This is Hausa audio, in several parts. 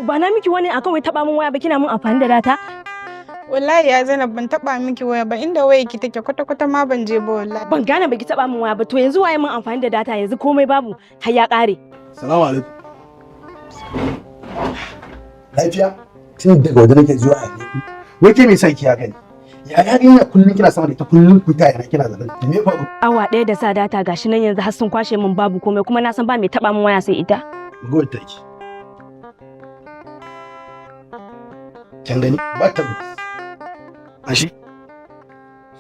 Ba na miki wani akan wai taba min waya ba, kina min amfani da data. Wallahi ya Zainab, ban taba miki waya ba. Inda waya ki take kwata kwata ma ban je ba wallahi. Ban gane baki taba min waya ba, to yanzu waye min amfani da data? Yanzu komai babu, har ya kare. Salamu alaikum. Lafiya? Tun daga waje nake zuwa a ku. Wai ke me yasa ki haka ne? Ya yarinya kullum kina sama da ita, kullum ku ta yana kina zanen. Me faru? Awa ɗaya da sa data, gashi nan yanzu har sun kwashe min, babu komai, kuma na san ba mai taba min waya sai ita. Gowar take. Kin gani? Ba ta. Ashi.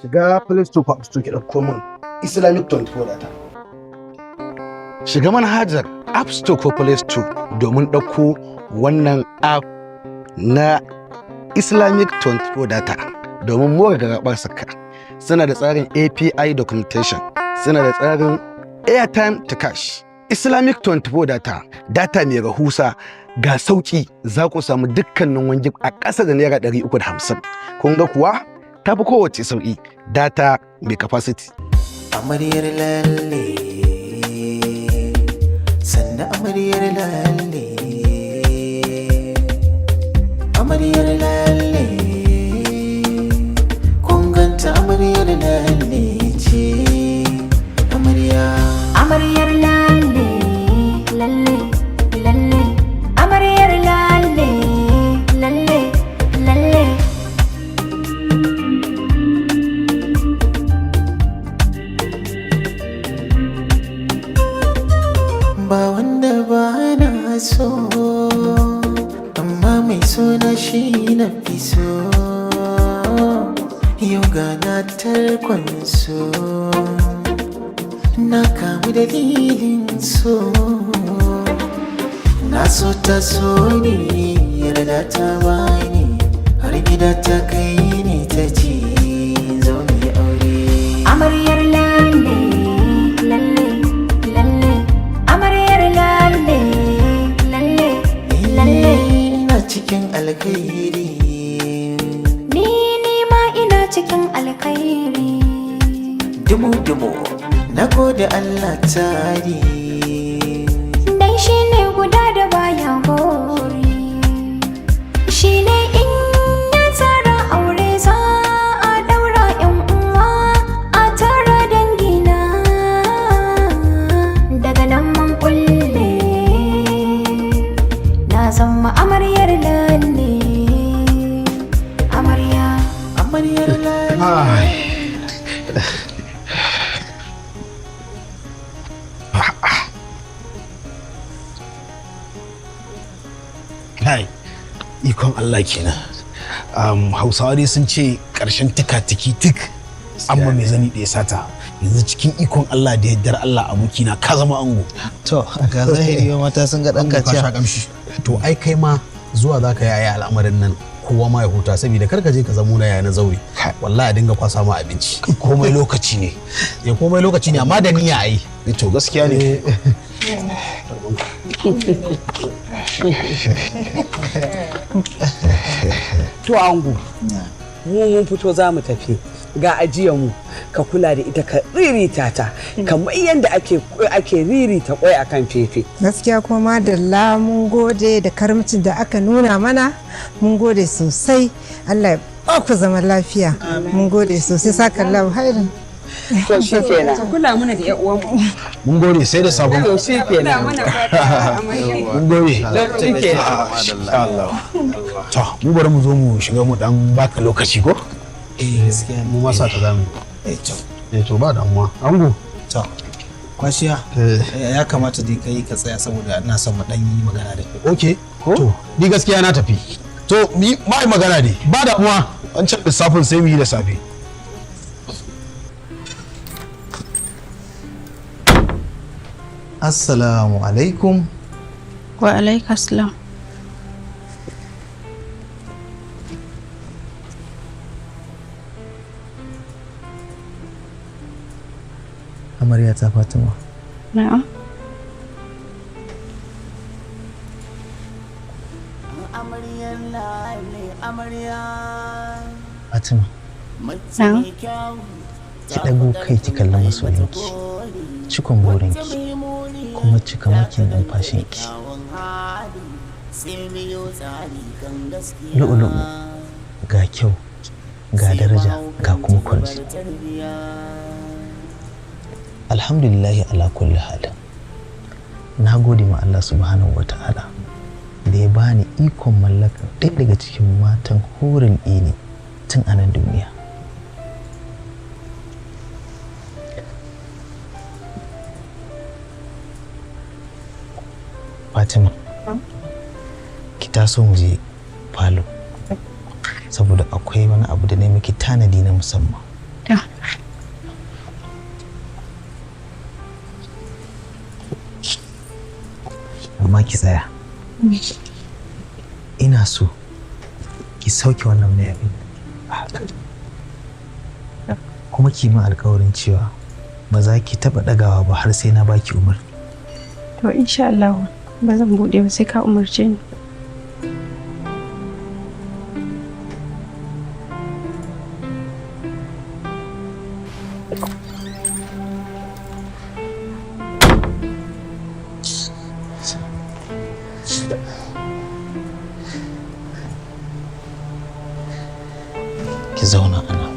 Shiga Play Store ko App Store, ki ɗauko min Islamic 24 data. Shiga manhajar App Store ko Play Store domin ɗauko wannan app na Islamic 24 data domin more garaɓasarka. Suna da tsarin API documentation, suna da tsarin airtime to cash. Islamic 24 data, data mai rahusa ga sauki, za ku samu dukkanin wani a ƙasa da ₦350. Kun ga kuwa ta fi kowace sauki, data mai capacity. Amaryar lalle, sannan amaryar lalle, amaryar lalle, kun ganta, amaryar lalle ce amarya. Amaryar lalle, lalle, lalle. Amaryar lalle, lalle, lalle. Ba wanda ba na so, amma mai suna shi na fi so. Yau ga na tarkon so, na kamu dalilin so. Na so ta so ni, yarda ta bani, har gida ta kai ni, ta ce zo mu yi aure. Amaryar lalle, lalle, lalle. Amaryar lalle, lalle, lalle. Ina cikin alkhairi. Ni ma ina cikin alkhairi. Dumu-dumu, na gode Allah tari. Dan shi ne guda da baya gori. Shi ne in ya tsara aure za a daura, yan uwa a tara dangina. Daga nan mun kulle, na zama amaryar lalle. Amarya. Amaryar lalle. Ai. Kai, ikon Allah kenan. Hausawa dai sun ce ƙarshen tika tiki tik, amma mai zani ɗaya sata. Yanzu cikin ikon Allah da yardar Allah, abokina, ka zama ango. To, ga zahiri mata sun ga ɗan Ango ka kaciya. sha kamshi. To ai kai ma zuwa za ka yaya al'amarin nan, kowa ma ya huta, saboda kar ka je ka zamo na yaya na zaure. Wallahi a dinga kwasa ma abinci. Komai lokaci ne. Ya komai lokaci ne, amma da niyya ai. To gaskiya ne. To ango, mu mun fito za mu tafi, ga ajiyar mu, ka kula da ita, ka ririta ta kamar yadda ake ririta kwai akan fefe. Gaskiya kuma madalla, mun gode da karamcin da aka nuna mana, mun gode sosai. Allah ya ba ku zaman lafiya. Mun gode sosai, sakallahu hairin. To shi kenan. Kula mana da ƴan uwanmu. Mun gode, sai da sabon. To shi kenan. Kula mana fata amarya. Mun gode. Shi kenan. Allah. To mu bari mu zo mu shiga mu dan baka lokaci ko? Eh, gaskiya ne. Mu ma sa ta zamu. Eh, to. Eh to ba damuwa. Ango. To. Kwashiya. Ya kamata dai kai ka tsaya saboda ina son mu dan yi magana da kai. Okay. To ni gaskiya na tafi. To mi ma yi magana ne. Ba damuwa. Wancan lissafin sai mu yi da safe. Assalamu alaikum. Wa alaikassalam. Amarya ta Fatima. Na'am. Amaryar lalle, amarya. Fatima. Na'am. Ki ɗago kai ki kalli masoyinki. Cikon burinki. Kuma cikamakin numfashinki. Lu'ulu'u ga kyau, ga daraja, ga kuma kwarji. Alhamdulillahi ala kulli hal. Na gode ma Allah subhanahu wa ta'ala da ya bani ikon mallakar ɗaya daga cikin matan horin ini tun a nan duniya. Fatima, ki taso mu je falo saboda akwai wani abu da na miki tanadi na musamman. Amma ki tsaya. Ina so ki sauke wannan mayafin. Kuma ki min alkawarin cewa ba za ki taɓa ɗagawa ba har sai na baki umarni. To insha Allah ba zan buɗe ba sai ka umarce ni. Ki zauna a nan.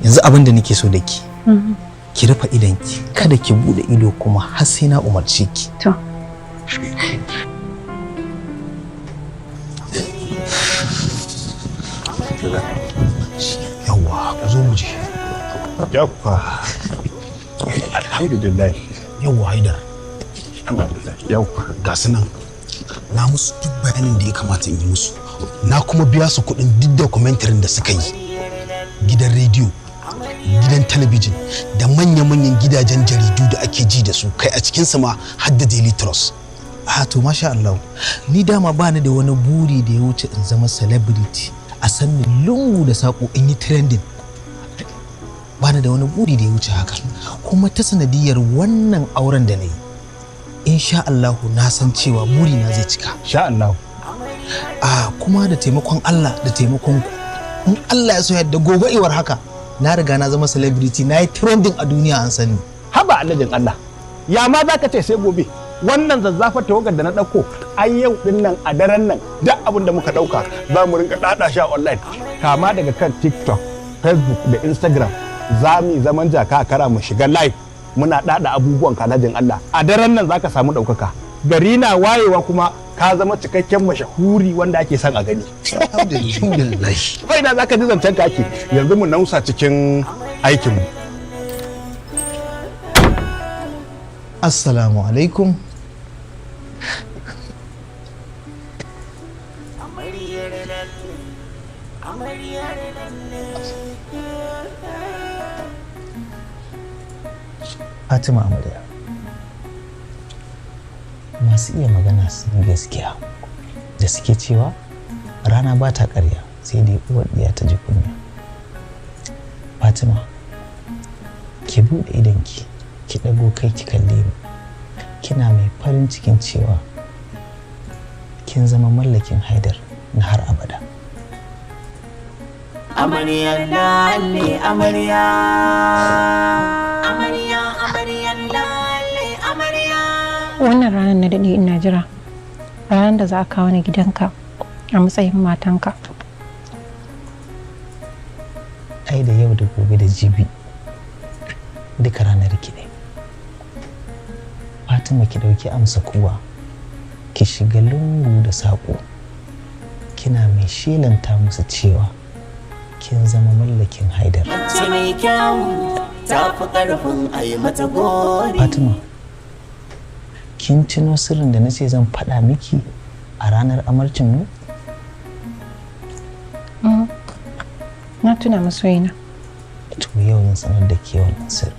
Yanzu abin da nake so da ki, ki rufe idonki, kada ki bude ido kuma har sai na umarce ki. To. Yawwa, ku zo mu je. Yawwa. Alhamdulillah. Yawwa Haidar. Alhamdulillah. Yawwa. Ga su nan. Na musu duk bayanin da ya kamata in yi musu. Na kuma biya su kuɗin duk dokumentarin da suka yi. Gidan rediyo, gidan talabijin da manya-manyan gidajen jaridu da ake ji da su kai a cikinsu ma har da Daily Trust. Ah to masha Allah. Ni dama ba ni da wani buri da ya wuce in zama celebrity. A san ni lungu da sako in yi trending. Ba ni da wani buri da ya wuce haka. Kuma ta sanadiyar wannan auren da na yi, insha Allahu na san cewa burina zai cika. Sha Allah. Ah kuma da taimakon Allah da taimakon ku. In Allah ya so yadda gobe iwar haka na riga na zama celebrity, na yi trending a duniya an sani. Haba alhajin Allah. Ya ma za ka ce sai gobe? Wannan zazzafar tawagar da na ɗauko ai yau ɗin nan a daren nan duk abin da muka ɗauka za mu rinka ɗaɗa shi a online, kama daga kan TikTok, Facebook da Instagram. Za mu yi zaman jaka a kara mu shiga live muna ɗaɗa abubuwan kalajin Allah. A daren nan za ka samu ɗaukaka, gari na wayewa kuma ka zama cikakken mashahuri wanda ake son a gani. Alhamdulillah. Bai na za ka ji zancen ka ake yanzu mu nausa cikin aikinmu. Assalamu alaikum. Fatima Amarya. Masu iya magana sun yi gaskiya da suke cewa rana ba ta ƙarya sai dai uwar ɗiya ta ji kunya. Fatima, ki buɗe idonki, ki ɗago kai ki kalle ni. Kina mai farin cikin cewa kin zama mallakin Haidar na har abada. Amarya lalle amarya. Amarya amarya lalle amarya. Wannan ranar na daɗe ina jira. Ranar da za a kawo ni gidanka a matsayin matanka. Ai da yau da gobe da jibi duka ranar ki ne. Fatima ki ɗauki amsa kuwa, ki shiga lungu da saƙo, kina mai shelanta musu cewa kin zama mallakin Haidar. Mace mai kyawu ta fi ƙarfin a yi mata gori. Fatima, kin tuno sirrin da na ce zan faɗa miki a ranar amarcin mu? Na tuna masoyina. To yau zan sanar da ke wannan sirrin.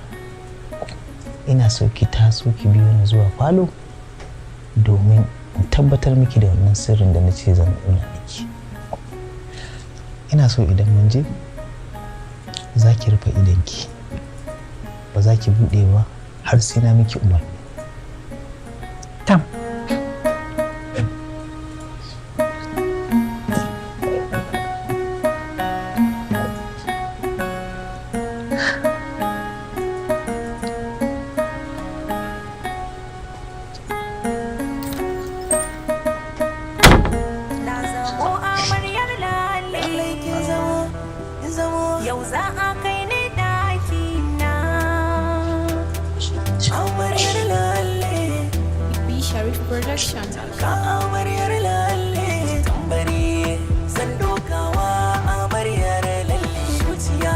Ina so ki taso ki biyo ni zuwa falo domin in tabbatar miki da wannan sirrin da na ce zan nuna miki. Ina so idan mun je za ki rufe idonki, ba za ki buɗe ba har sai na miki umarni. Tam. Production. Ka amaryar lalle tambari zan dokawa amaryar lalle zuciya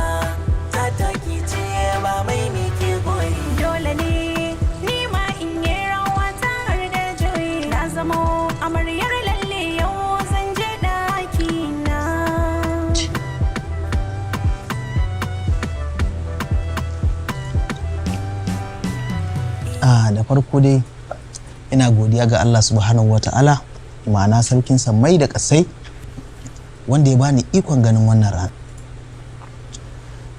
ta taki ce ba mai miki goyi. Dole ne ni ma in yi rawa tare da juyi. Na zamo amaryar lalle yau zan je ɗaki na. Da farko dai ina godiya ga Allah subhanahu wa ta'ala, ma'ana sarkin sammai da ƙasai, wanda ya bani ikon ganin wannan rana.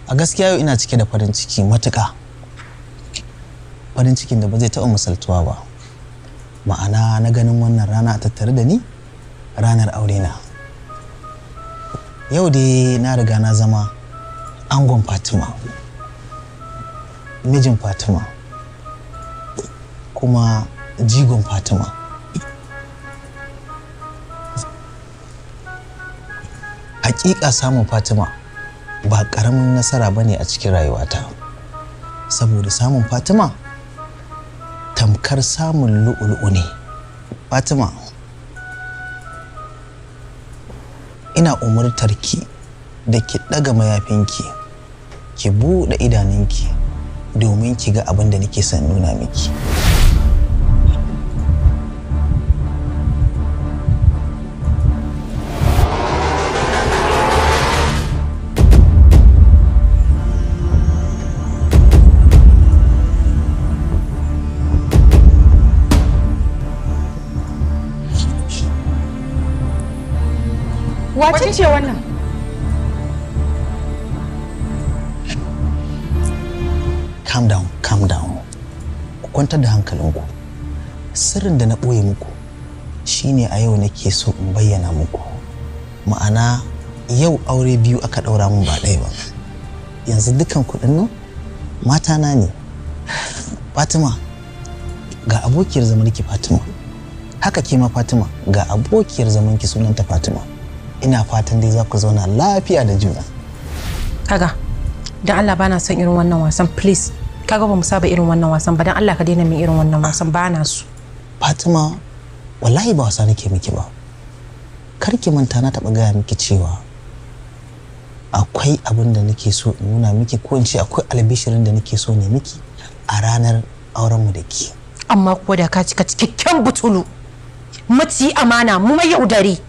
A gaskiya yau ina cike da farin ciki matuƙa, farin cikin da ba zai taɓa misaltuwa ba, ma'ana na ganin wannan rana a tattare da ni, ranar aure na. Yau dai na riga na zama angon Fatima, mijin Fatima, kuma jigon Fatima. Hakika samun Fatima ba ƙaramin nasara ba ne a cikin rayuwata. Saboda samun Fatima tamkar samun lu'ulu'u ne. Fatima, ina umurtar ki da ki ɗaga mayafinki, ki buɗe idanunki domin ki ga abin da nake son nuna miki. Wace ce wannan? Calm down, calm down. Ku kwantar da hankalinku. Sirrin da na ɓoye muku shine a yau nake so in bayyana muku. Ma'ana yau aure biyu aka ɗaura mun ba ɗaya ba. Yanzu dukan kuɗin nan matana ne. Fatima, ga abokiyar zamanki Fatima. Haka ke ma Fatima, ga abokiyar zamanki sunanta Fatima. Ina fatan dai za ku zauna lafiya da juna. Kaga, dan Allah bana son irin wannan wasan, please. Kaga ba mu saba irin wannan wasan ba, dan Allah ka daina min irin wannan wasan, bana so. Fatima, wallahi ba wasa nake miki ba. Kar ki manta na taɓa gaya miki cewa akwai abin da nake so in nuna miki, ko in ce akwai albishirin da nake so ne miki a ranar aurenmu da ke. Amma kuwa da ka cika cikakken butulu, maci amana, mu mai yaudari.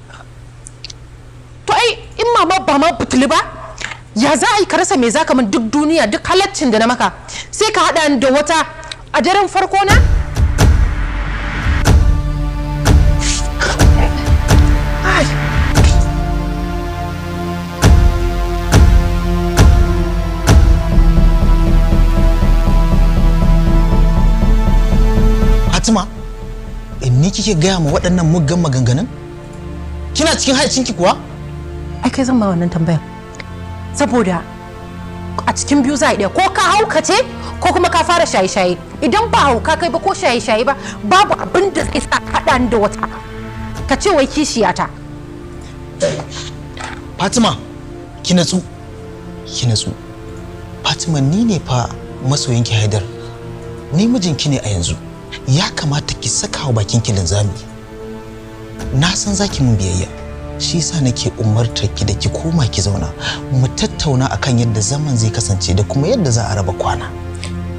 To ai in mama ba ma butulu ba, ya za a yi ka rasa me zaka min duk duniya, duk halaccin da na maka sai ka haɗa ni da wata a daren farko na? Ai. Fatima, in ni kike gaya ma waɗannan muggan maganganun? Kina cikin hayyacinki kuwa? Ai kai zan ma wannan tambayan. Saboda a cikin biyu za a iya, ko ka haukace ko kuma ka fara shaye-shaye. Idan ba hauka kai ba ko shaye-shaye ba, babu abin da zai sa ka haɗa ni da wata ka ce wai kishiyata. Fatima, ki natsu, ki natsu. Fatima, ni ne fa masoyinki Haidar. Ni mijinki ne a yanzu. Ya kamata ki saka wa bakinki linzami. Na san za ki mun biyayya. Shi yasa nake umartar ki da ki koma ki zauna mu tattauna akan yadda zaman zai kasance da kuma yadda za a raba kwana.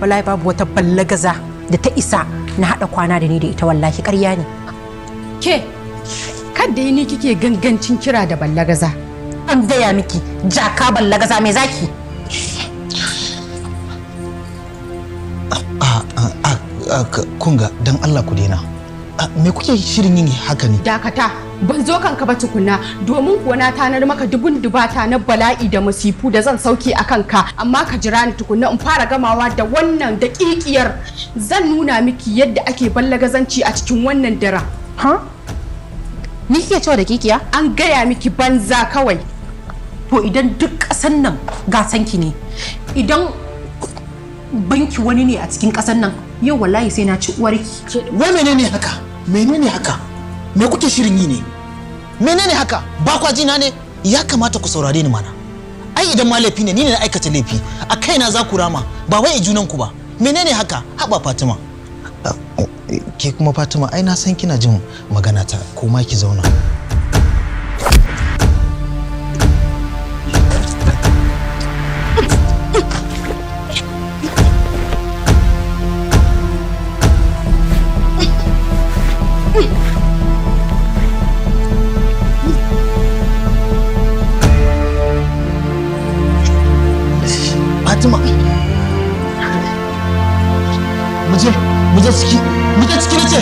Wallahi babu wata ballagaza da ta isa na haɗa kwana da ni da ita, wallahi ƙarya ne. Ke, kadda yi ni kike gangancin kira da ballagaza. An gaya miki jaka ballagaza me zaki? Kunga, dan Allah ku daina. Me kuke shirin yin haka ne? Dakata, ban zo kanka ba tukunna, domin kuwa na tanar maka dubun dubata na bala'i da masifu da zan sauke a kanka, amma ka jira ni tukunna in fara gamawa da wannan daƙiƙiyar. Zan nuna miki yadda ake ballagazanci a cikin wannan daren. Ha? Ni kike cewa daƙiƙiya? An gaya miki banza kawai. To idan duk ƙasan nan gasanki ne, idan banki wani ne a cikin ƙasan nan, yau wallahi sai na ci uwarki. Wai menene haka? Menene haka? Me kuke shirin yi ne? Menene haka? Ba kwa jina ne? Ya kamata ku saurare ni mana. Ai idan ma laifi ne, ni ne na aikata laifi. A kaina za ku rama, ba wai a junan ku ba. Menene haka? Haba Fatima. Ke kuma Fatima, ai na san kina jin magana ta, ko ma ki zauna. Fatima, muje, muje ciki, muje ciki nace.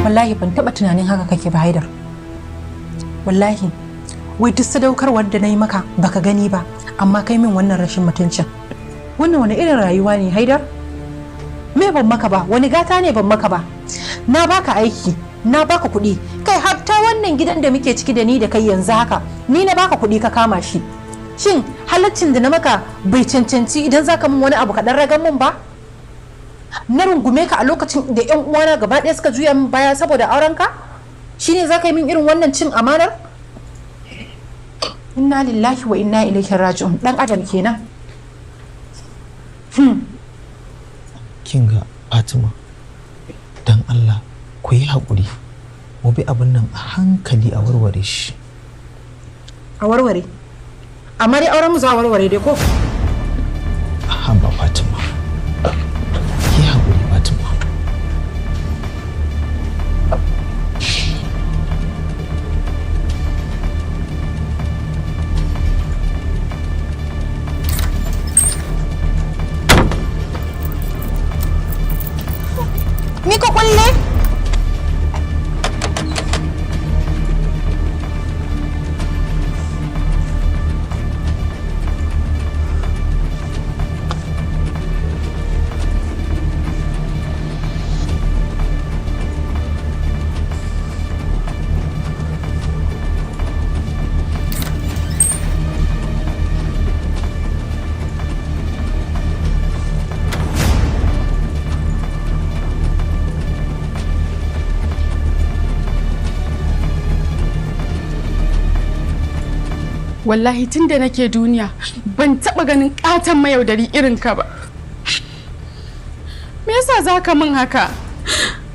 Wallahi ban taba tunanin haka kake ba, Haidar. Wallahi wai duk sadaukarwar da na yi maka baka gani ba, amma kai min wannan rashin mutuncin. Wannan wani irin rayuwa ne, Haidar? Me ban maka ba? Wani gata ne ban maka ba? Na baka aiki, na baka kuɗi, kai hatta wannan gidan da muke ciki da ni da kai yanzu haka, ni na baka kuɗi ka kama shi. Shin halaccin da na maka bai cancanci idan zaka min wani abu ka dan ragan min ba? Na rungume ka a lokacin da yan uwana gaba ɗaya suka juya min baya saboda aurenka, shine za ka yi min irin wannan cin amanar? Inna lillahi wa inna ilaihi raji'un. Dan adam kenan. Kinga Fatima, dan Allah ku yi haƙuri, mu bi abin nan a hankali a warware shi. A warware? Amma dai auren mu za a warware dai ko? Haba Fatima, ki haƙuri Fatima. Ni ka kulle? Wallahi tun da nake duniya ban taba ganin katon mayaudari irin ka ba. Me yasa zaka min haka?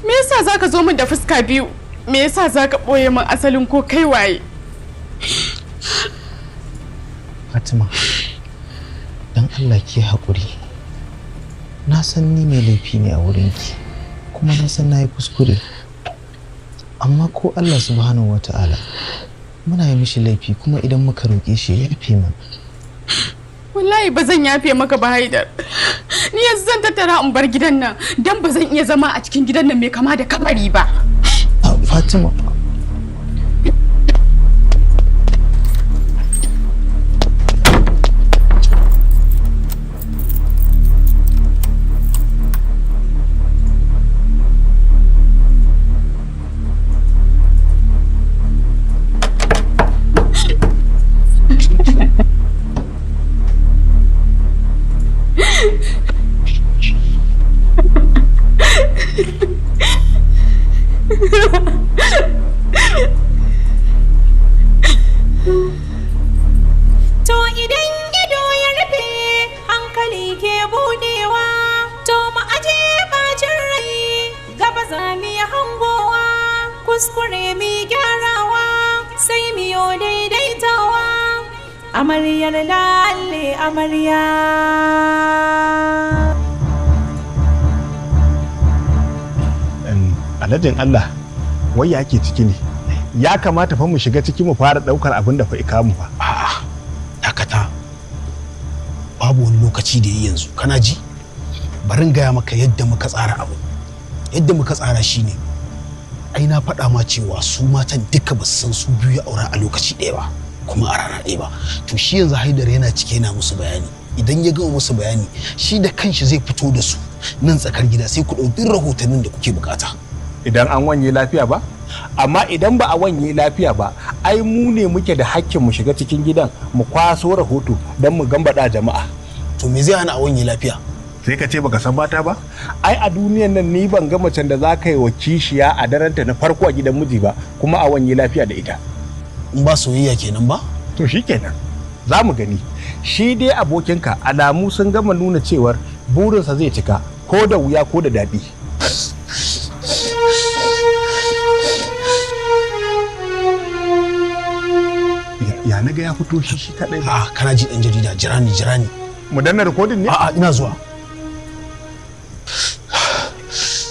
Me yasa zaka zo min da fuska biyu? Me yasa zaka boye min asalin ko kai waye? Fatima, dan Allah ki haƙuri. Na san ni mai laifi ne a wurinki, kuma na san na yi kuskure. Amma ko Allah subhanahu wa ta'ala muna yi mishi laifi, kuma idan muka roƙe shi ya yafe mana. Wallahi ba zan yafe maka ba, Haidar. Ni yanzu zan tattara in bar gidan nan, dan ba zan iya zama a cikin gidan nan mai kama da kabari ba. Fatima. To idan ido ya rufe, hankali ke budewa, to mu aje bacin rai, gaba za mu yi hangowa, kuskure mu gyarawa, sai mu yo daidaitawa. Amaryar lalle amarya. Alhajin Allah, wai ya ke ciki ne? Ya kamata fa mu shiga ciki mu fara daukar abin da fa ika mu fa. A'a, dakata. Babu wani lokaci da yi yanzu, kana ji? Bari in gaya maka yadda muka tsara abu. Yadda muka tsara shine, ai na faɗa ma cewa su matan duka ba su san su biyu ya aura a lokaci ɗaya ba, kuma a rana ɗaya ba. To shi yanzu Haidar yana cike yana musu bayani. Idan ya gama musu bayani, shi da kanshi zai fito da su nan tsakar gida, sai ku ɗauki rahotannin da kuke bukata. Idan an wanye lafiya ba? Amma idan ba a wanye lafiya ba, ai mu ne muke da hakkin mu shiga cikin gidan mu kwaso rahoto don mu gambaɗa jama'a. To me zai hana a wanye lafiya? Sai ka ce baka san mata ba? Ai a duniyan nan ni ban ga macen da za ka yi wa kishiya a daranta na farko a gidan miji ba, kuma a wanye lafiya da ita. In ba soyayya kenan ba? To shikenan. Za mu gani. Shi dai abokinka alamu sun gama nuna cewar burinsa zai cika ko da wuya ko da daɗi. Ya na ga ya fito shi shi kadai. A kana ji dan jarida, jira ni, jira ni. Mu danna recording ne? A'a, ina zuwa.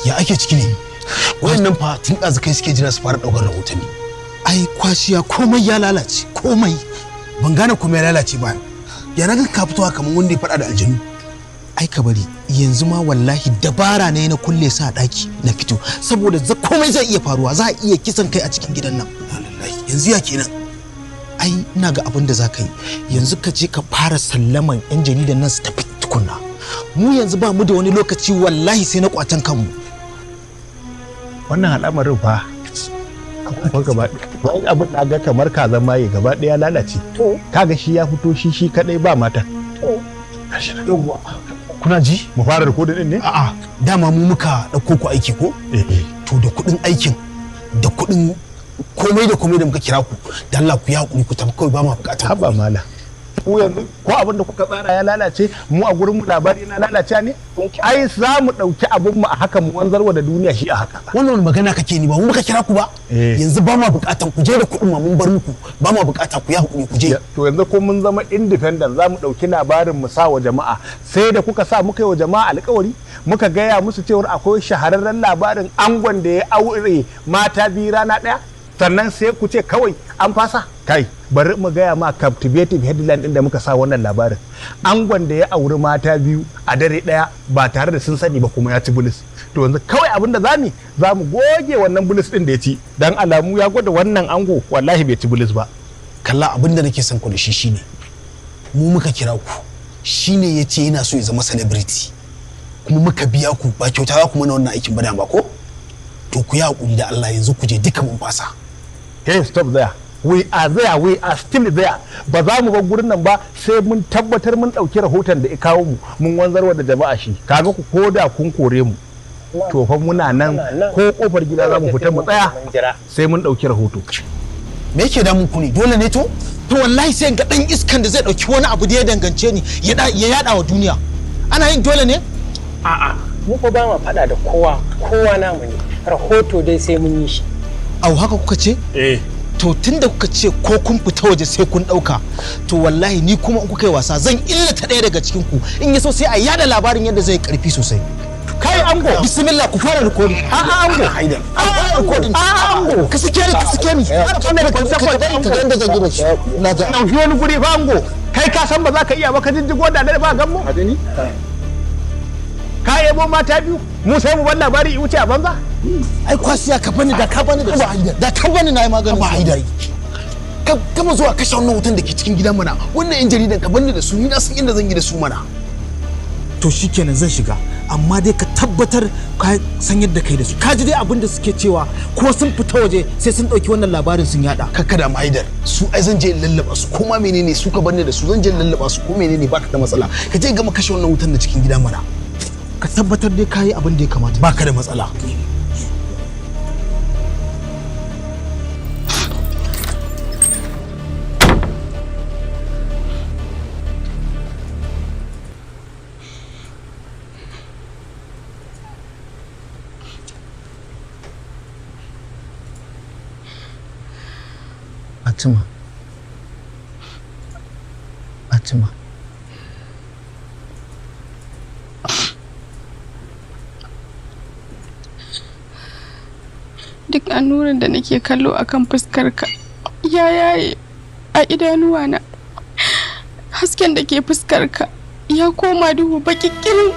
Ya ake ciki ne? Wayannan fa tun ɗazu kai suke jira su fara ɗaukar rahotanni. Ai kwashiya komai ya lalace, komai. Ban gane komai ya lalace ba. Ya na ga ka fito kamar wanda ya faɗa da aljanu. Ai ka bari yanzu ma wallahi dabara ne na kulle sa a ɗaki na fito, saboda komai zai iya faruwa, za a iya kisan kai a cikin gidan nan. Yanzu ya kenan? Ai ina ga abin da za ka yi yanzu, ka je ka fara sallaman yan jaridan nan su tafi tukunna. Mu yanzu ba mu da wani lokaci wallahi sai na kwatan kanmu. Wannan al'amarin fa kuma gaba wani abin da ga kamar kazan maye gaba ɗaya lalace. Kaga shi ya fito shi shi kadai ba mata. Yawwa, kuna ji? Mu fara rikodin din ne? A'a, dama mu muka ɗauko ku aiki ko? To da kuɗin aikin da kuɗin komai da komai da muka kira ku, da Allah ku yi hakuri ku tafi kawai, ba ma bukatar. Haba mala. Ku yanzu ko abin da kuka tsara ya lalace, mu a gurin mu labari na lalace ne? Ai za mu ɗauki abin mu a haka mu wanzarwa da duniya shi a haka. Wannan magana kake ni ba mu muka kira ku ba. Yanzu ba ma bukatan ku je da kuɗin ma mun bar muku, ba ma bukata, ku yi hakuri ku je. To yanzu ko mun zama independent za mu ɗauki labarin mu sa wa jama'a, sai da kuka sa muka yi wa jama'a alkawari muka gaya musu cewar akwai shahararren labarin angon da ya aure mata biyu rana ɗaya, sannan sai ku ce kawai an fasa. Kai bari mu gaya ma captivative headline din da muka sa wannan labarin: angon da ya auri mata biyu a dare daya ba tare da sun sani ba kuma ya ci bulus. To yanzu kawai abin da zamu za mu goge wannan bulus din da ya ci, dan alamu ya gwada wannan ango wallahi bai ci bulus ba. Kalla, abin da nake son ku da shi shine mu muka kira ku, shine ya ce yana so ya zama celebrity kuma muka biya ku, ba kyauta za ku mana wannan aikin ba dama ko? To ku yi hakuri da Allah yanzu ku je, duka mun fasa. Hey, stop there. We are there, we are still there. Ba za mu bar gurin nan ba sai mun tabbatar mun ɗauki rahoton da ya kawo mu, mun wanzarwa da jama'a shi. Kaga ku koda kun kore mu, to fa muna nan, ko kofar gida za mu fita mu tsaya sai mun ɗauki rahoto. Me yake damun ku ne? Dole ne to? To wallahi sai ga dan iskan da zai ɗauki wani abu da ya dangance ni ya yada wa duniya. Ana yin dole ne? A'a, mu ko ba ma faɗa da kowa, kowa namu ne. Rahoto dai sai mun yi shi. Au haka kuka ce? Eh. To tunda kuka ce ko kun fita waje sai kun ɗauka, to wallahi ni kuma in kuka yi wasa zan illata ɗaya daga cikin ku, in ya so sai a yada labarin yadda zai karfi sosai. Kai ango, bismillah ku fara recording. A'a ango, Haidar. A'a recording. A'a ango, ka sike ni, ka sike ni. Ka ga inda zan yi da shi. Na ga. Naushi wani guri fa ango. Kai ka san ba za ka iya ba, ka jijjigo da ba gan mu. Ka yabo mata biyu, mu sai mu bar labari wuce a banza. Ai kwasiya ka bani da ka bani da da ka bani na yi maganin Ba Haidar. Ka gama zuwa kashe wannan wutan da ke cikin gidan mana. Wannan yan jaridan ka bani da su, ni na san inda zan yi da su mana. To shikenan zan shiga, amma dai ka tabbatar ka san yadda kai da su. Ka ji dai abin da suke cewa ko sun fita waje sai sun ɗauki wannan labarin sun yada. Kakka da Haidar, su ai zan je in lallaba su, ko ma menene su ka bani da su zan je in lallaba su, ko menene baka da matsala. Ka je gama kashe wannan wutan da cikin gida mana. Ka tabbatar dai ka yi abin da ya kamata. Baka da matsala. Fatima. Fatima. Duk annurin da nake kallo akan fuskarka ya yaye a idanuwana. Hasken da ke fuskarka ya koma duhu baƙiƙirin.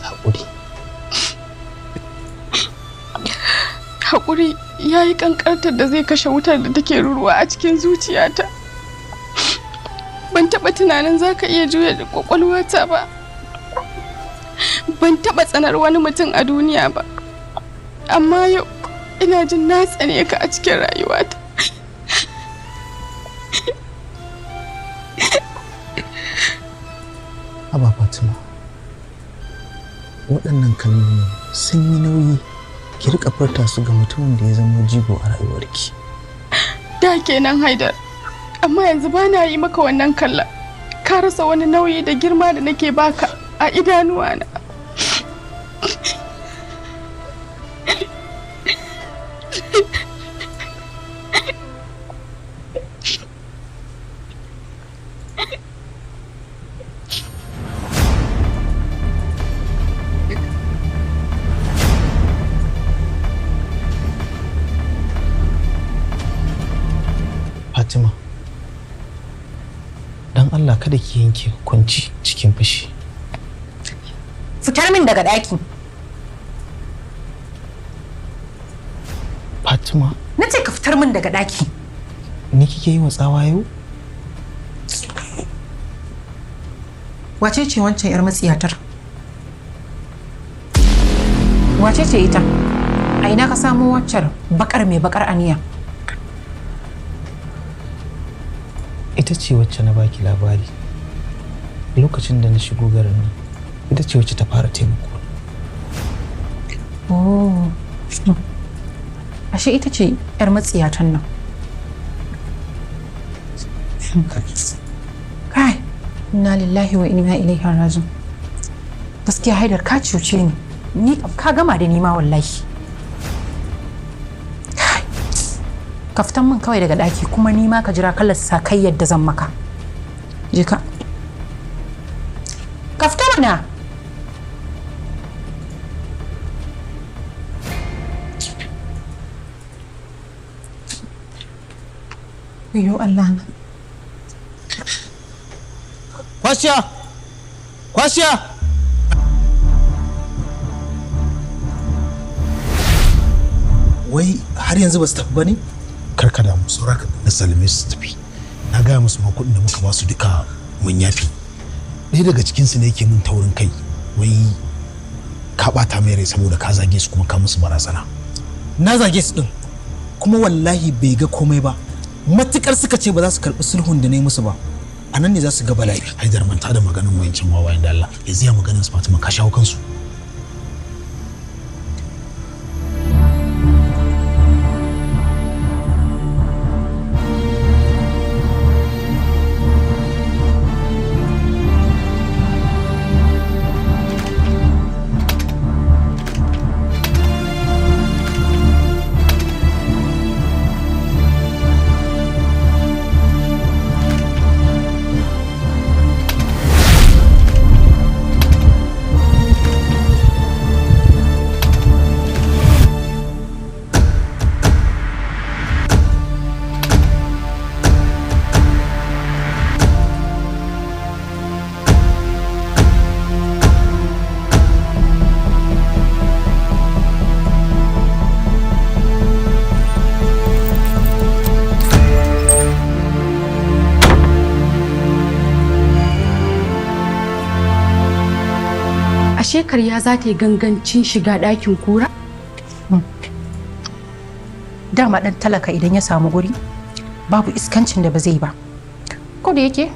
Haƙuri. Haƙuri ya yi ƙanƙantar da zai kashe wutar da take ruruwa a cikin zuciyata. Ban taɓa tunanin za ka iya juya da ƙwaƙwalwata ba. Ban taɓa tsanar wani mutum a duniya ba. Amma yau ina jin na tsane ka a cikin rayuwata. Haba Fatima, waɗannan kalmomi sun yi nauyi ki riƙa furta su ga mutumin da ya zama jigo a rayuwarki. Da kenan Haidar, amma yanzu ba na yi maka wannan kalla. Ka rasa wani nauyi da girma da nake baka a idanuwana. Fatima, don Allah kada ki yanke hukunci cikin fushi. Fitar min daga ɗaki. Fatima, Na ce ka fitar min daga ɗaki. ni kike yi wa tsawa yau? Wace ce wancan 'yar matsiyatar? Wace ce ita? A ina ka samo waccar bakar mai bakar aniya? Ita ce wacce na baki labari lokacin da na shigo garin nan. Ita ce wacce ta fara taimako. Oh. Ashe ita ce 'yar matsiyatan nan. Kai, inna lillahi wa inna ilaihi raji'un. Gaskiya Haidar ka cuce ni. Ni kam ka gama da ni ma wallahi. Kai, ka fitan min kawai daga ɗaki kuma ni ma ka jira kalar sa kai yadda zan maka. Je ka. Ka fita mana. Wayyo Allah na. Kwashiya! Kwashiya! Wai har yanzu ba su tafi ba ne? Karka damu, saura ka na salame su tafi. Na gaya musu ma kuɗin da muka ba su duka mun yafi. Ɗaya daga cikinsu ne yake mun taurin kai, wai ka ɓata mai rai saboda ka zage su kuma ka musu barazana. Na zage su ɗin, kuma wallahi bai ga komai ba. Matukar suka ce ba za su karɓi sulhun da na yi musu ba, a nan ne za su ga bala'i. Haidar, manta da maganin wayancin wawayen da Allah, yanzu ya maganin su Fatima, ka shawo kansu. Ashe karya za ta yi gangancin shiga ɗakin kura? Dama ɗan talaka idan ya samu guri babu iskancin da ba zai ba. Ko da yake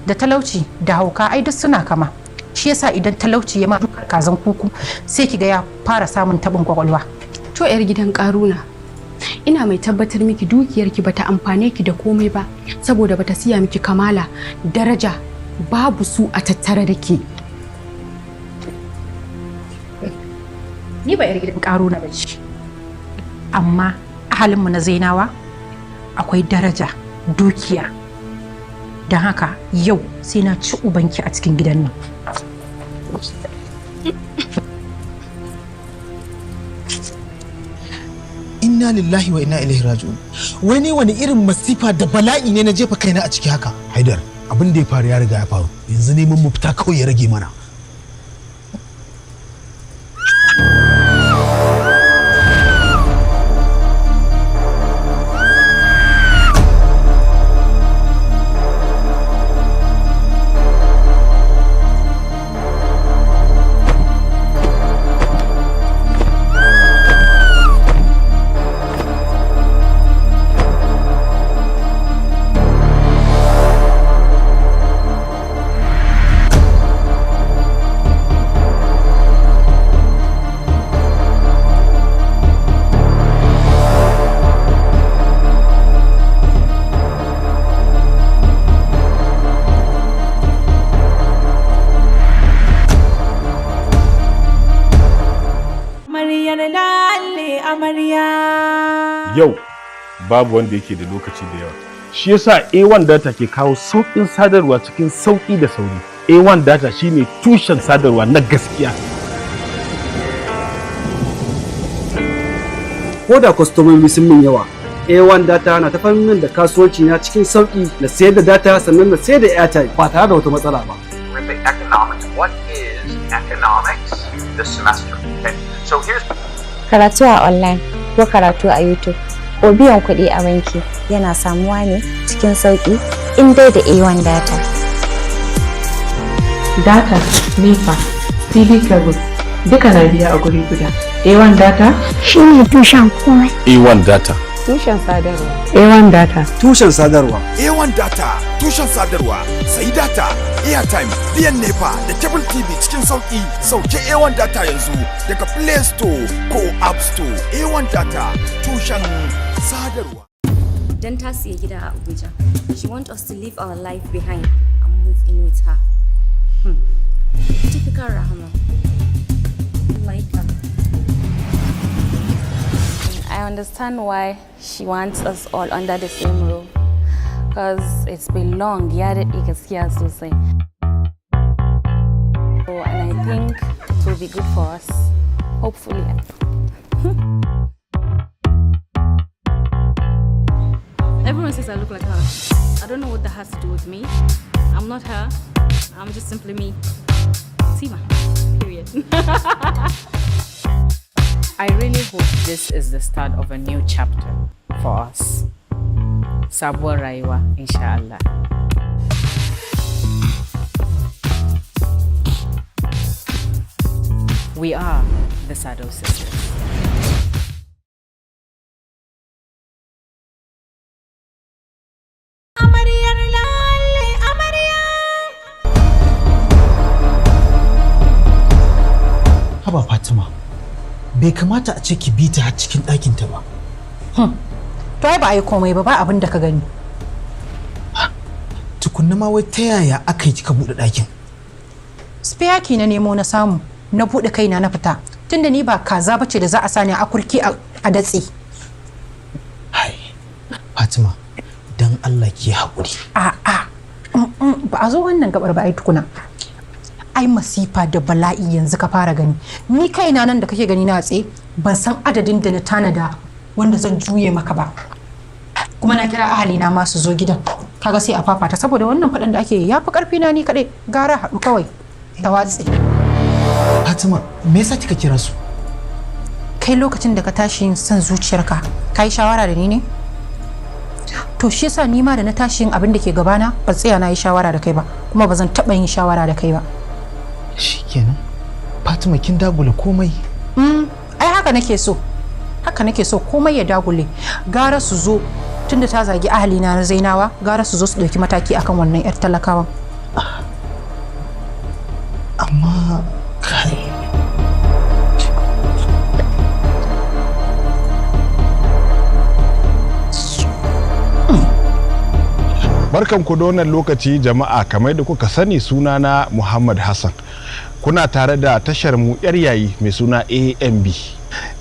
da talauci da hauka ai duk suna kama. Shi yasa idan talauci ya ma dukar kazan kuku sai kiga ya fara samun tabin kwakwalwa. To 'yar gidan ƙaruna, ina mai tabbatar miki dukiyarki bata amfane ki da komai ba saboda bata siya miki kamala, daraja babu su a tattare da ke. Ni ba 'yar gidan ƙaruna ba ce. Amma ahalinmu na Zainawa akwai daraja, dukiya. Don haka yau sai na ci ubanki a cikin gidan nan. Inna lillahi wa inna ilaihi raji'un. Wai ne wani irin masifa da bala'i ne na jefa kaina a ciki haka? Haidar, abin da ya faru ya riga ya faru. Yanzu neman mafita kawai ya rage mana. Yau babu wanda yake da lokaci da yawa. Shi yasa A1 data ke kawo sauƙin sadarwa cikin sauƙi da sauri. A1 data shine tushen sadarwa na gaskiya. Ko da kwastomomi sun min yawa, A1 data na tafiyar min da kasuwanci na cikin sauki, na sayar da data sannan na sayar da airtime ba tare da wata matsala ba. The economics. What is economics this semester? Okay. So here's Karatu a online ko karatu a YouTube ko biyan kuɗi a banki yana samuwa ne cikin sauƙi in dai da A1 data. Data, NEPA, TV cable, duka na biya a guri guda. A1 data shi ne tushen komai. A1 data. Tushen sadarwa. A1 data. Tushen sadarwa. A1 data, tushen sadarwa, sayi data, airtime, biyan NEPA da cable TV cikin sauki. Sauke A1 data yanzu daga Play Store ko App Store. A1 data, tushen sadarwa. Dan ta siya gida a Abuja. She want us to leave our life behind and move in with her. Typical Rahama. Like her. I understand why she wants us all under the same roof. Because it's been long, ya daɗe gaskiya sosai. So, and I think it will be good for us. Hopefully. Everyone says I look like her. I don't know what that has to do with me. I'm not her. I'm just simply me. Tima. Period. I really hope this is the start of a new chapter for us. Sabuwar rayuwa, insha Allah. We are the Sado Sisters. Amaryar lalle, amarya. Haba Fatima, bai kamata a ce ki bi ta har cikin ɗakinta ba. To ai ba a yi komai ba, ba abin da ka gani. Tukunna ma wai ta yaya aka yi kika buɗe ɗakin? Spare key na nemo na samu, na buɗe kaina na fita. Tunda ni ba kaza bace da za a sani a akurki a datse. Fatima, dan Allah ki haƙuri. A'a, ba a zo wannan gabar ba ai tukuna. Ai masifa da bala'i yanzu ka fara gani. Ni kaina nan da kake gani na tsaye ban san adadin da na tanada wanda zan juye maka ba. Kuma na kira ahalina ma su zo gidan. Kaga sai a fafata saboda wannan faɗan da ake yi ya fi ƙarfi na ni kaɗai, gara haɗu kawai ta watse. Fatima, me yasa kika kira su? Kai lokacin da ka tashi yin son zuciyarka, ka yi shawara da ni ne? To shi yasa ni ma da na tashi yin abin da ke gabana ban tsaya na yi shawara da kai ba, kuma ba zan taɓa yin shawara da kai ba. Shikenan. Fatima, kin dagula komai. Ai haka nake so. Haka nake so komai ya dagule. Gara su zo tunda ta zagi ahalina na Zainawa, gara su zo su ɗauki mataki akan wannan 'yar talakawan. Amma kai. Barkan ku da wannan lokaci jama'a, kamar da kuka sani sunana Muhammad Hassan. Kuna tare da tashar mu yar yayi mai suna AMB.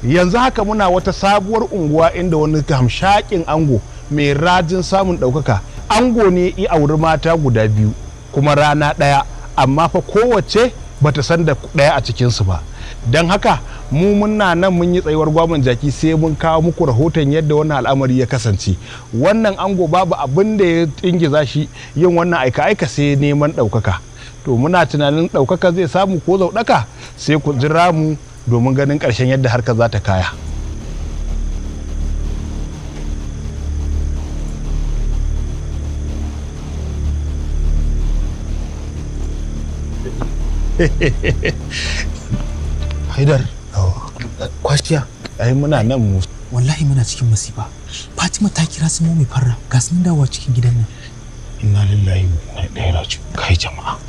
Yanzu haka muna wata sabuwar unguwa inda wani hamshakin ango mai rajin samun ɗaukaka. Ango ne i auri mata guda biyu kuma rana ɗaya, amma fa kowace bata san da ɗaya a cikinsu ba. Don haka mu muna nan mun yi tsayuwar gwamon jaki sai mun kawo muku rahoton yadda wannan al'amari ya kasance. Wannan ango babu abin da ya ingiza shi yin wannan aika-aika sai neman ɗaukaka. To muna tunanin ɗaukaka zai samu ko zauɗaka, sai ku jira mu domin ganin ƙarshen yadda harkar za ta kaya. Haidar, kwashiya. Ai muna nan mu. Wallahi muna cikin masifa. Fatima ta kira su Momi Farra, ga su nan dawowa cikin gidan nan. Inna lillahi wa inna ilaihi raji'un. Kai jama'a.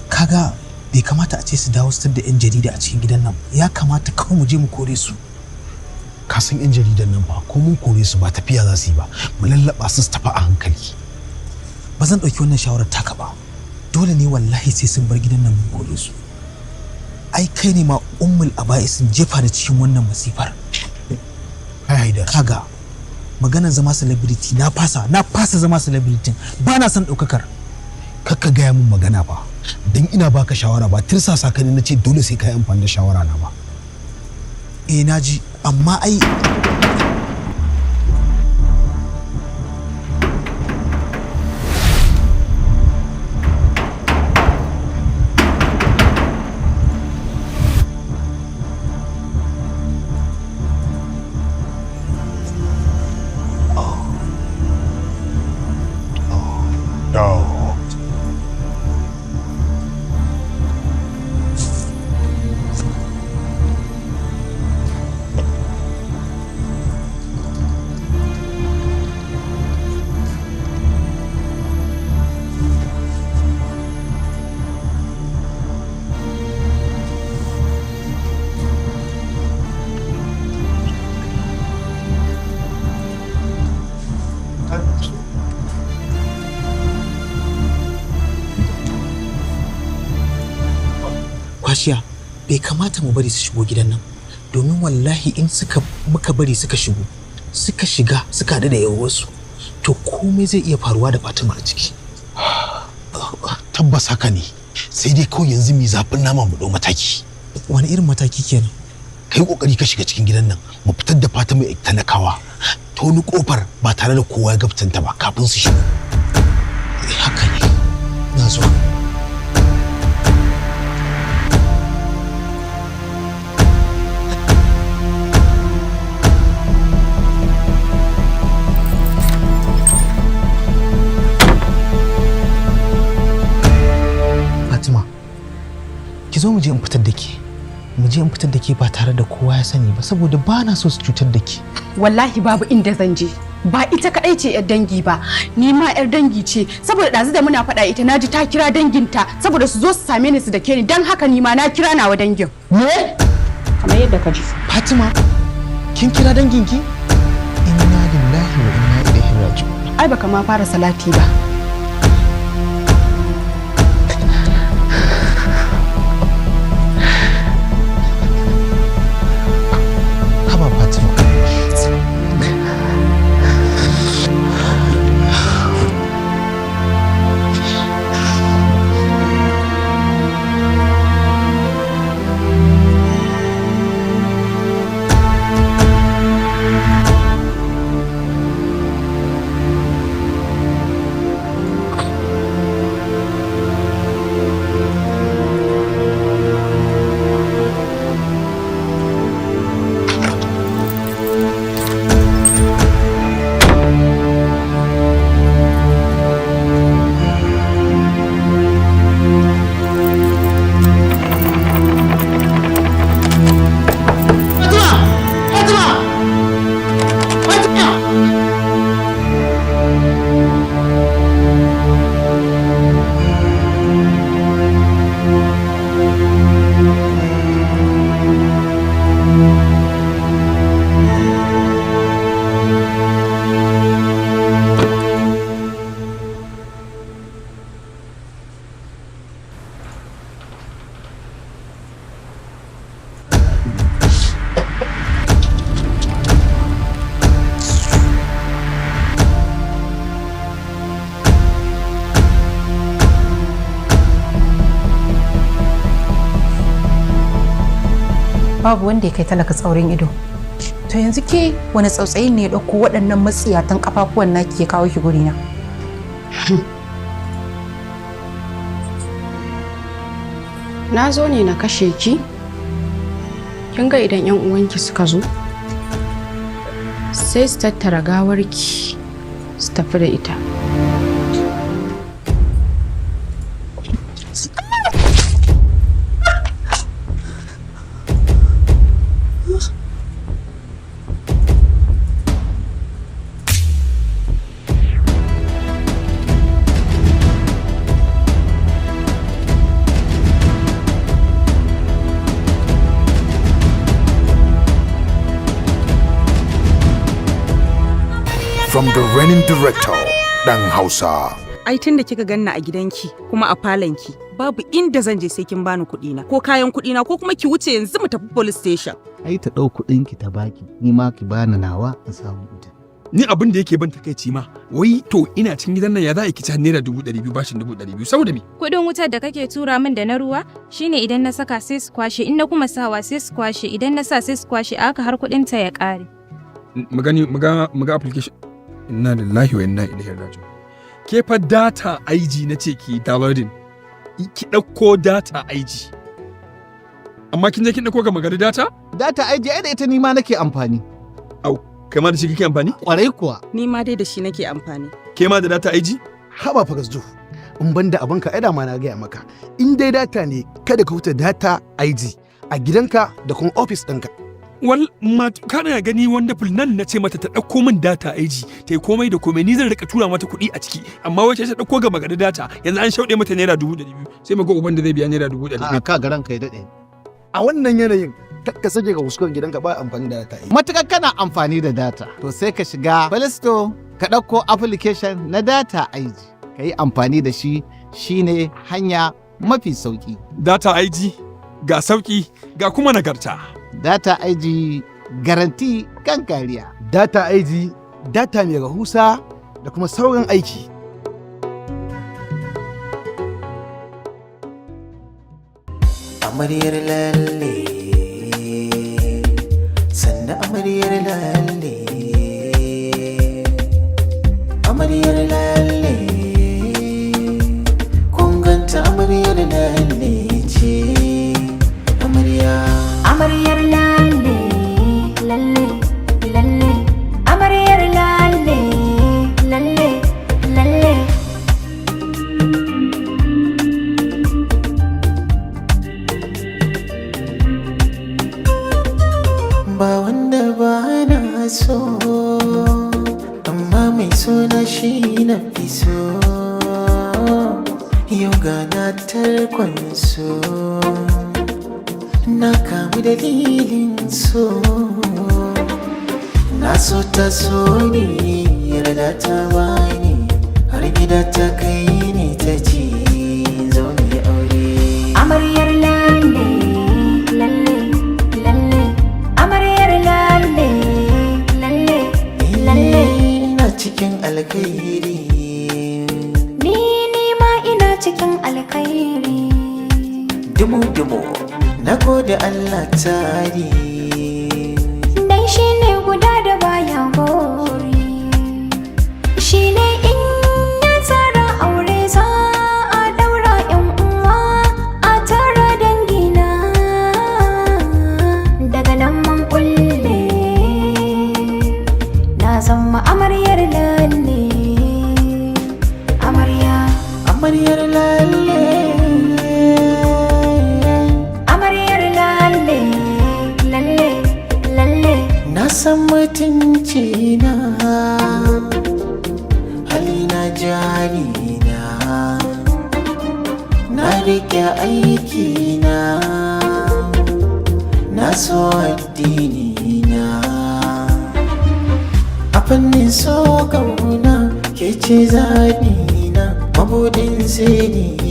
Kaga bai kamata a ce su dawo su da 'yan jarida a cikin gidan nan. Ya kamata kawai mu je mu kore su. Ka san 'yan jaridan nan ba ko mun kore su ba tafiya za su yi ba. Mu lallaba su su tafi a hankali. Ba zan ɗauki wannan shawarar taka ba. Dole ne wallahi sai sun bar gidan nan mun kore su. Ai kai ne ma ummul aba'isin jefa da cikin wannan masifar. Haidar. Kaga, maganar zama celebrity na fasa, na fasa zama celebrity, ba na son ɗaukakar. Kakka gaya min magana ba, don ina baka shawara ba tirsasa ka ne na ce dole sai ka yi amfani da shawara na ba. Eh, na ji, amma ai No. Kwashiya, bai kamata mu bari su shigo gidan nan, domin wallahi in suka muka bari suka shigo, suka shiga suka haɗu da yawansu, to komai zai iya faruwa da Fatima a ciki. Tabbas haka ne, sai dai kawai yanzu mu zafin nama mu ɗau mataki. Wani irin mataki kenan? Kai kokari ka shiga cikin gidan nan, mu fitar da Fatima talakawa ta wani kofar ba tare da kowa ya gaftanta ba kafin su shigo. Haka ne, na zuwa. Fatima, ki zo mu je in fitar da ke. Mu je in fitar da ke ba tare da kowa ya sani ba, saboda ba na so su cutar da ke. Wallahi babu inda zan je. Ba ita kaɗai ce 'yar dangi ba, ni ma 'yar dangi ce, saboda ɗazu da muna faɗa ita naji ta kira danginta saboda su zo su same ni su dake ni, don haka ni ma na kira nawa dangin. Me? Kamar yadda ka ji. Fatima, kin kira danginki? Inna lillahi wa inna ilaihi raji'un. Ai baka ma fara salati ba. Haba Fatima. Fatima! Fatima! Babu wanda ya kai talaka tsaurin ido. To yanzu ke wani tsautsayin ne ya ɗauko waɗannan matsiyatan kafafuwan naki ya kawo ki gurina? Na zo ne na kashe ki. Kin ga idan 'yan uwanki suka zo, sai su tattara gawarki su tafi da ita. From the reigning director, Dan Hausa. Ai tun da kika ganna a gidanki kuma a falonki, babu inda zan je sai kin bani kuɗi na ko kayan kuɗi na, ko kuma ki wuce yanzu mu tafi police station. Ai ta ɗau kuɗin ki ta baki, ni ma ki bani nawa in samu ita. Ni abin da yake ban takaici ma, wai to ina cikin gidan nan, ya za a ki ci ₦200,000 bashin 200,000 saboda me? Kuɗin wutar da kake tura min da na ruwa shine idan na saka sai su kwashe, in na kuma sawa sai su kwashe, idan na sa sai su kwashe, a haka har kuɗin ta ya ƙare. Mu gani, mu ga application. Inna lillahi wa inna ilaihi raji'un. Ke fa, data IG na ce ki downloading, ki ɗauko data IG, amma kin je kin ɗauko gama gari data. Data IG, ai da ita ni ma nake amfani. Au, kai ma da shi kake amfani? Kwarai kuwa. Ni ma dai da shi nake amfani. Ke ma da data IG? Haba fa Gasdu, in ban da abinka, ai da ma na gaya maka, in dai data ne, kada ka huta data IG a gidanka da kuma ofis ɗinka. Wal ma kana gani, wonderful nan na ce mata ta ɗauko min data IG, ta yi komai da komai, ni zan rika tura mata kuɗi a ciki, amma wace ta ɗauko gama gari data, yanzu an shauɗe mata ₦200,000. Sai mu ga uban da zai biya ₦200,000. A ka garan kai daɗe. A wannan yanayin, ka sake ka kuskure gidanka ba amfani da data IG. Matukar kana amfani da data, to sai ka shiga Play Store ka ɗauko application na data IG, ka yi amfani da shi, shine hanya mafi sauki. Data IG, ga sauki ga kuma nagarta. Data IG, garanti kan kariya. Data IG, data mai rahusa da kuma sauran aiki. Amaryar lalle, sannan amaryar lalle, amaryar lalle, kun ganta, amaryar lalle ce amarya. Amaryar lalle, lalle, lalle. Amaryar lalle, lalle, lalle. Ba wanda ba na so, amma mai suna shi na fi so. Yau ga na tarkon so, na kamu dalilin so. Na so ta so ni, yarda ta bani, har gida ta kai ni, ta ce zo mu yi aure. Amaryar lalle, lalle, lalle. Amaryar lalle, lalle, lalle. Ina cikin alkhairi. Ni ma ina cikin alkhairi. Dumu dumu, na gode Allah tari. Dan shi ne guda da baya gori. Shi ne in ya tsara aure za a daura, yan uwa a tara dangina. Daga nan mun kulle, na zama amaryar lalle. Amarya. Amaryar lalle. Amaryar lalle, lalle, lalle. Na san mutunci na, halina, jari na, na rike aiki na, na so addini na. A fannin so kauna, ke ce zaɓi na, mabudin sirri.